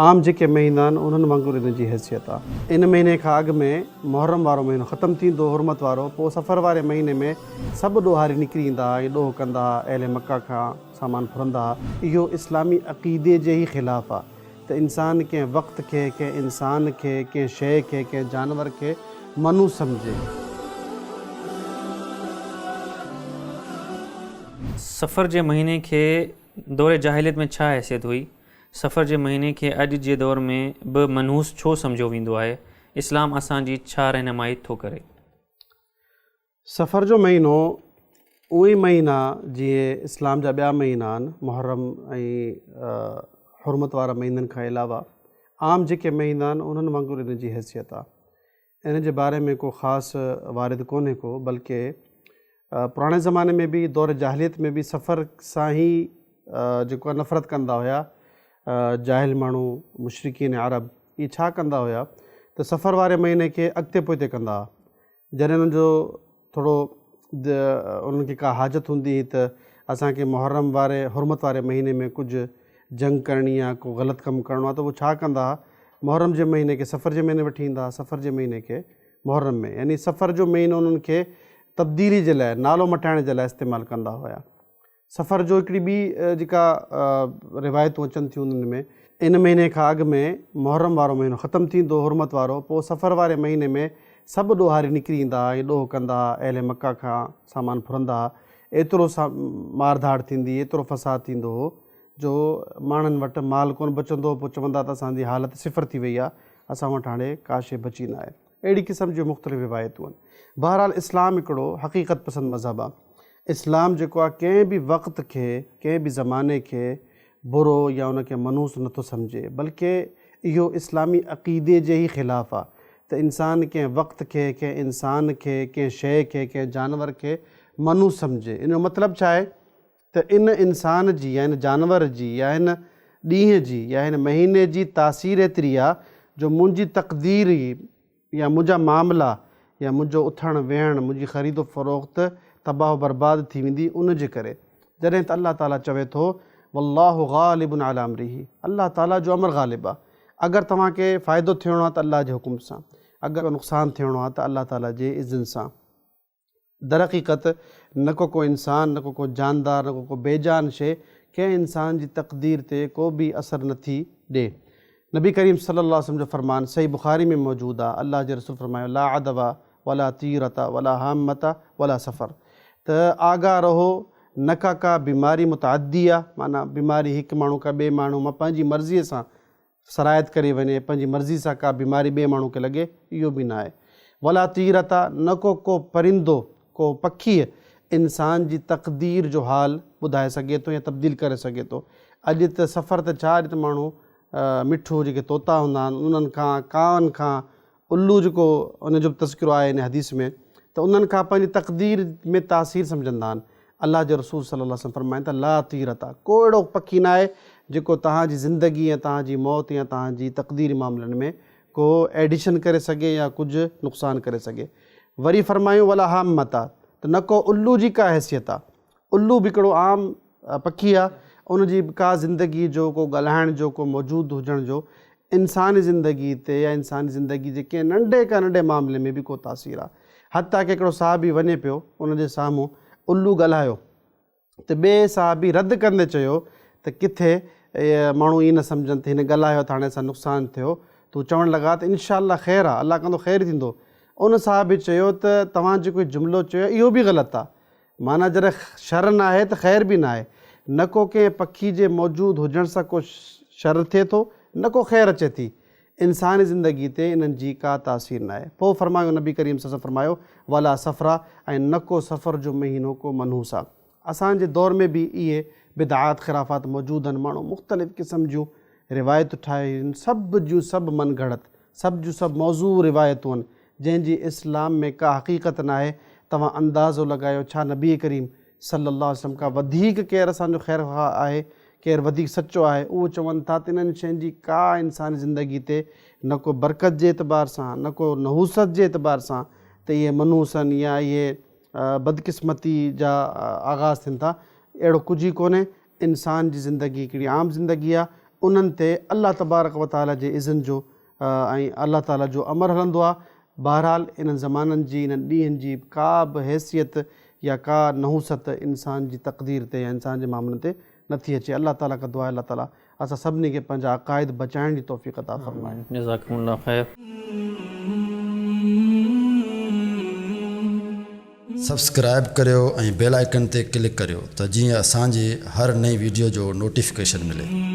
عام جيڪي مهينا آهن انهن وانگر ان جي حيثيت آهي. ان مهيني کان اڳ ۾ محرم وارو مهينو ختم ٿيندو حرمت وارو پوء صفر واري مهيني ۾ سڀ ڏوهاري نڪري ايندا ها ۽ ڏوهه ڪندا ها اهل مڪه کان سامان ڦرندا ها. اهو اسلامي عقيدي جي ئي خلاف آهي ته انسان ڪنهن وقت کي، ڪنهن انسان کي، ڪنهن شيء کي، ڪنهن جانور کي منحوس سمجهي. صفر جي مهيني کي دور جاهليت ۾ ڇا حيثيت هئي؟ صفر جي مهيني کي اڄ جي دور ۾ به منحوس ڇو سمجهيو ويندو آهي؟ اسلام اسان جي ڇا رهنمائي ٿو ڪري؟ صفر جو مهينو اهي ئي مهينا جيئن اسلام جا ٻيا مهينا آهن محرم ۽ حرمت وارا مهينن کان علاوه عام جيڪي مهينا آهن انهن وانگر ان جي حيثيت آهي. ان جي باري ۾ ڪو خاص وارد ڪونهي ڪو بلڪه پراڻي زماني ۾ به دور جاهليت ۾ به سفر سان ئي جيڪو آهي نفرت ڪندا هيا جاهل ماڻهو مشرڪين عرب اهي ڇا ڪندا هيا ته سفر واري مهيني کي اڳتي پوئتي ڪندا هئا جڏهن انهن جو ٿورو انهن کي ڪا حاجت هوندي هئي ته اسان کي محرم واري حرمت واري مهيني ۾ ڪجهه جنگ ڪرڻي آهي ڪو غلط ڪم ڪرڻو آهي ته هو ڇا ڪندا ها محرم جي مهيني کي صفر جي مهيني وٺي ايندا ها صفر جي مهيني کي محرم ۾ يعني صفر جو مهينو انهن کي تبديلي جي لاء نالو مٽائڻ جي لاء استعمال ڪندا هيا. سفر جو هڪڙي ٻي جيڪا روايتون اچن ٿيون انهن ۾. ان مهيني کان اڳ ۾ محرم وارو مهينو ختم ٿيندو حرمت وارو پوء صفر واري مهيني ۾ سڀ ڏوهاري نڪري ايندا ها ۽ ڏوهه ڪندا ها اهل مڪه کان سامان ڦرندا ها ايترو مار ڌاڙ ٿيندي ايترو فساد ٿيندو هو جو ماڻهن وٽ مال ڪونه بچندو هو پوء چوندا ته اسان جي حالت صفر ٿي وئي آهي اسان وٽ هاڻي ڪا شيء بچي نه آهي اهڙي قسم جون مختلف روايتون آهن بهرحال اسلام هڪڙو حقيقت پسند مذهب آهي اسلام جيڪو آهي ڪنهن به وقت کي، ڪنهن به زماني کي برو يا ان کي منحوس نٿو سمجهي بلڪه اهو اسلامي عقيدي جي ئي خلاف آهي ته انسان ڪنهن وقت کي، ڪنهن انسان کي، ڪنهن شيء کي، ڪنهن جانور کي منحوس سمجهي. ان جو مطلب ڇا آهي ته ان انسان جي يا ان جانور جي يا ان ڏينهن جي يا ان مهيني جي تاثير ايتري آهي جو منهنجي تقدير ئي يا منهنجا معاملا يا منهنجو اٿڻ ويهڻ، منهنجي خريد و فروخت تباهه و برباد ٿي ويندي ان جي ڪري. جڏهن ته الله تعاليٰ چوي ٿو، والله غالب علي امره الله تعاليٰ جو امر غالب آهي. اگر توهان کي فائدو ٿيڻو آهي ته الله جي حڪم سان، اگر نقصان ٿيڻو آهي ته الله تعاليٰ جي اذن سان. درحقيقت نه ڪو ڪو انسان، نه ڪو ڪو جاندار، نه ڪو ڪو بي جان شيء ڪنهن انسان جي تقدير تي ڪو به اثر نه ٿي ڏي. نبي ڪريم صلي الله عليه وسلم جو فرمان صحيح بخاري ۾ موجود آ، الله جي رسول فرمايو، لا عدويٰ ولا طيرة ولا هامة ولا سفر ته آگاهه رهو نه ڪا ڪا بيماري متعدي آ، معنيٰ بيماري هڪ ماڻهو کان ٻئي ماڻهو مان پنهنجي مرضيء سان سرايت ڪري وڃي، پنهنجي مرضي سان ڪا بيماري ٻئي ماڻهو کي لڳي، اهو به ناهي. ولا طيرة، نه ڪو ڪو پرندو، ڪو پکيء انسان جي تقدير جو حال ٻڌائي سگهي ٿو يا تبديل ڪري سگهي ٿو. اڄ ته سفر ته ڇا، اڄ ته ماڻهو مٺو جيڪي طوطا هوندا آهن، انهن کان، ڪانئن کان، الو جيڪو ان جو به تذڪرو آهي ان حديث ۾ ته انهن کان پنهنجي تقدير ۾ تاثير سمجهندا آهن. الله جي رسول صلي الله عليه وسلم فرمائن ٿا لا طيرة ڪو اهڙو پکي ناهي جيڪو توهان جي زندگي يا توهان جي موت يا توهان جي تقديري معاملن ۾ ڪو ايڊيشن ڪري سگهي يا ڪجهه نقصان ڪري سگهي. وري فرمايون ولا هامة ته نه ڪو الو جي ڪا حيثيت آهي. الو به هڪڙو عام پکي آ، ان جي به ڪا زندگي جو ڪو ڳالهائڻ جو ڪو موجود هجڻ جو انساني زندگي تي يا انساني زندگي جي ڪنهن ننڍي کان ننڍي معاملي ۾ به ڪو تاثير آ. حتيٰ ڪه هڪڙو صحابي وڃي پيو ان جي سامهون الو ڳالهايو ته ٻئي صحابي رد ڪندي چيو ته ڪٿي ماڻهو ائين نه سمجهن ته هن ڳالهايو ته هاڻي اسان نقصان ٿيو ته هو چوڻ لڳا ته انشاء الله خير آ الله ڪندو خير ئي ٿيندو. ان صحابي چيو ته توهان جيڪو هي جملو چيو آهي اهو به غلط آ معنيٰ جڏهن شر ناهي ته خير به ناهي. نه ڪو ڪنهن پکي جي موجود هجڻ سان ڪو شر ٿئي ٿو، نه ڪو خير اچي ٿي. انساني زندگي تي انهن جي ڪا تاثير ناهي. پوء فرمايو نبي ڪريم صلعم فرمايو، ولا صفرا ۽ نه ڪو صفر جو مهينو ڪو منحوس آ. اسان جي دور ۾ به اهي بدعات خرافات موجود آهن، ماڻهو مختلف قسم جون روايتون ٺاهي آهن، سڀ جون سڀ من گهڙت، سڀ جون سڀ موضوع روايتون آهن، جنهن جي اسلام ۾ ڪا حقيقت ناهي، توهان اندازو لڳايو ڇا نبي ڪريم صلي الله عليه وسلم کان وڌيڪ ڪير اسان جو خير خواهه آهي، ڪير وڌيڪ سچو آهي، اهو چون ٿا ته انهن شين جي ڪا انساني زندگي تي نه ڪو برڪت جي اعتبار سان نه ڪو نحوست جي اعتبار سان ته اهي منحوس آهن يا اهي بدقسمتي جا آغاز ٿين ٿا، اهڙو ڪجهه ئي ڪونهي، انسان جي زندگي هڪڙي عام زندگي آهي، انهن تي الله تبارڪ و تعالي جي اذن جو ۽ الله تعالي جو امر هلندو آهي. بهرحال انهن زمانن جي انهن ڏينهن جي ڪا به حيثيت يا ڪا نحوست انسان جي تقدير تي يا انسان جي معاملن تي نه ٿي اچي. الله تعالي کان دعا آهي الله تعالي اسان سڀني کي پنهنجا عقائد بچائڻ جي توفيق عطا فرمائي. جزاڪم الله خير. سبسڪرائب ڪريو ۽ بيل آئيڪن تي ڪلڪ ڪريو ته جيئن اسان جي هر نئين ويڊيو جو نوٽيفڪيشن ملي.